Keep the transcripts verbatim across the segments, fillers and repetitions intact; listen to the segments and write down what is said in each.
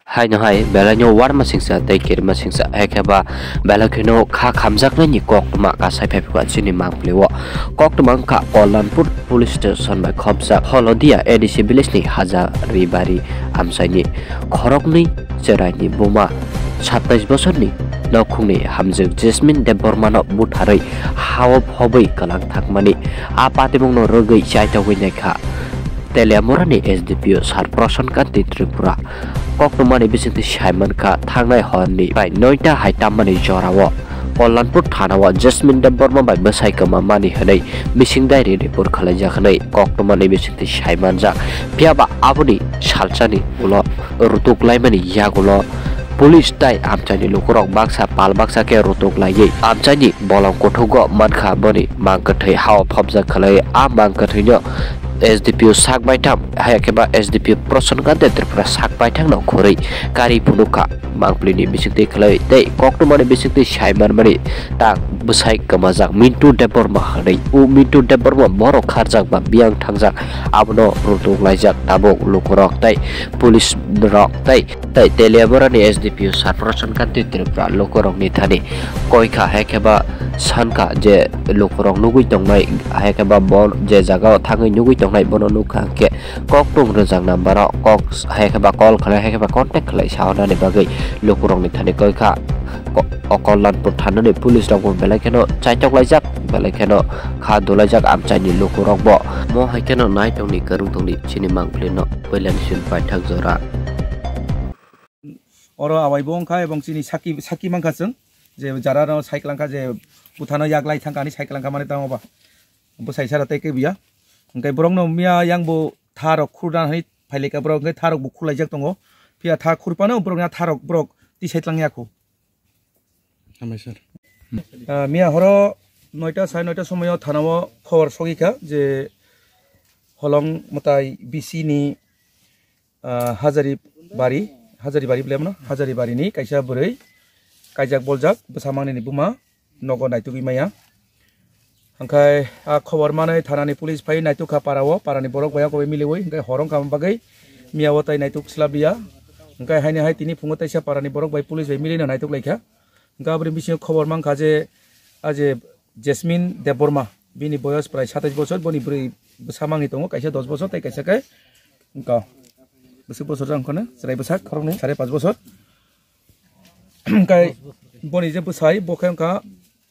Haino hai belai no warma singsa tei kirima singsa, hai khe ba belai kheno kha khamjaknai ni koktwma kasai phai phuka chini mangpili o. Koktwma wngkha Kollanpur Police Station bai khopjak Holodia A D C village ni Hajari Bari amchai ni khoroknwi cherai ni buma satais bosor ni nokhung ni hamjwk Jasmine Debbarma no butharwi ha o phobwi kwlang thangmani. A patimung no rwgwi chaitogwi naikha Teliamura ni S D P O Sir Prasan Kanti Tripura. Koktwmani bisingtwi saimankha, thangnai horni bai noita hai tammani jorao Kollanpur thanao Jasmine Debbarma bai bwsai kwmamani hwnwi missing diary report khwlaijak hwnwi koktwmani bisingtwi saimanjak. Phiyaba aboni salsani ulo rutuk laimani yagulo police tai amchaini lukurok baksa pal baksa khe rutuk laiwi amchaini bolong kuthugo mankha boni mang kwthwi hao phobjak khwlai. A mang kwthwino S D P O sak baithang, hai khe ba S D P O Prasan Kanti Tripura sak baithangno khurwi kari phunukha. Mangpilini bisingtwi khwlai tei koktwmani bisingtwi sai manmani tak bwsai kwmajak Mintu Debbarma hwnwi. O Mintu Debbarma borok kharjak ba biyang thangjak, abono rutuk laijak tabuk lukurok tei police rok tei tei Teliamura ni S D P O Sir Prasan Kanti Tripura lukurokni thani koikha, hai khe ba sankha je lukurok nugwi tongnai, hai khe ba bo je jaga o thangwi nugwi tongnai bono nukha, hwnkhe kokthung rwjak number o kok, hai khe ba call khlai, hai khe ba contact khlai sa hwnani bagwi lukurokni thani koikha. Ko-, o Kollanpur thanani police rok bo belai kheno chaitok laijak, belai kheno kha dolaijak amchaini lukurok bo. Mo hai kheno nai tongni kwrwng tongni chini mangpili no puilani simi paithak jora. Oro awai bo wngkha ebong chini saki, saki mankha chwng je jara no sai kwlangkha je buthano yak lai thangkha ani sai kwlangkha mani tamo ba bwsai sara tei kebo ya. Hwnkhe borok no miya yang bo tha rok khurna hai phailika borok hwnkhe tha rok bo khurlaijak tongo. Phiya tha khurpano borok ya tha rok borok tisai tlang ya kho. Hambai sir. Ah, miya horo noita, sare noita somoyo thanao khobor sogwi kha je Holong mwtai B C ni, ah, Hajari Bari, Hajari Bari bole mano, Hajari Bari ni kaisa bwrwi kaijak boljak bwsa mangni ni buma nogo naitugwi maya. Hwnkhe a khobor manwi thanani police phai naituk kha para o, parani borok bai a koboi miliwi, hwnkhe hor wngkha bagwi miya o tai naituk swlap liya. Hwnkhe haini hai tini phungo teisa parani borok bai police bai milino naituk laikha. Hwnkhe aboni bisingo khobor mankha je, a je Jasmine Debbarma, bini boyos prai satais bochor, boni bwrwi bwsa mangni tongo, kaisa dos bochor tei kaisa khe wngkha bwswk bochor jang kheno chwrai bwsak khoroknwi sare panch bochor. Hwnkhe boni je bwsai bo khe wngkha,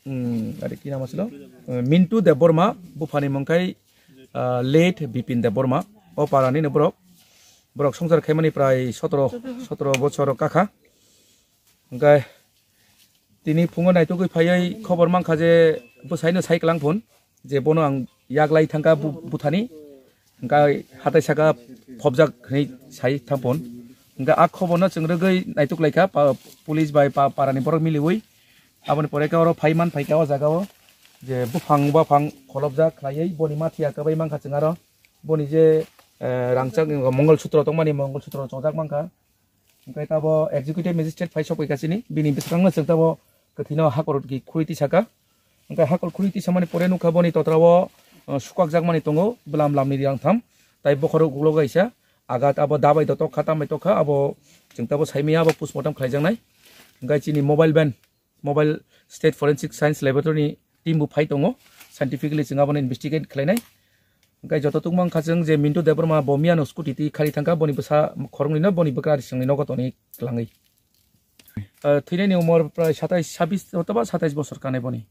um, ari ki nam asilo? Uh, Mintu Debbarma, buphani mung khai, uh, late Bipin Debbarma. O parani no borok, borok songchar khaimani prai sotro, sotro bochor kakha. Hwnkhe tini phungo naitugwi phaiwi khobor mankha je bwsaino sai kwlang phun. Je bono ang yak lai thangkha bu-, buthani, hwnkhe hatai saka phobjak hwnwi sai thangphun. Hwnkhe a khoborno chwng rwgwi naituk laikha, pa-, police bai pa-, parani borok miliwi. Aboni pore khe oro phai man phaikha o jaga o, je buphang baphang kholopjak khlaiwi boni mathiya kwbai mankha chwng aro. Boni je, eh, rangchak Mongol Sutro tongmani, Mongol Sutro chongjak mankha. Hwnkhe tabo executive magistrate phai sokphaikha chini, bini bwskango chwng tabo kwthwino hakor ki khuri tisaka. Hwnkhe hakor khuri tisamani pore nukha boni totrao, uh, sukakjakmani tongo, bwlam lamni rang tham, tai bokhorok ulo kaisa, agat abo dabai do tokha, tambai tokha, abo chwng tabo saimaya, abo postmortem khlaijaknai. Hwnkhe chini mobile van, Mobile State Forensic Science Laboratory ni team bo phai tongo, scientifically chwng abono investigate khlainai. Hwnkhe joto tungma wngkha chwng je Mintu Debbarma bo miyano scooty twi khari thangkha, boni bwsa khoroknwino boni bwkra risingni nogo tonwi kwlangwi. Ah, thwinaini umor prai satais, sabis othoba satais bosor kanai boni.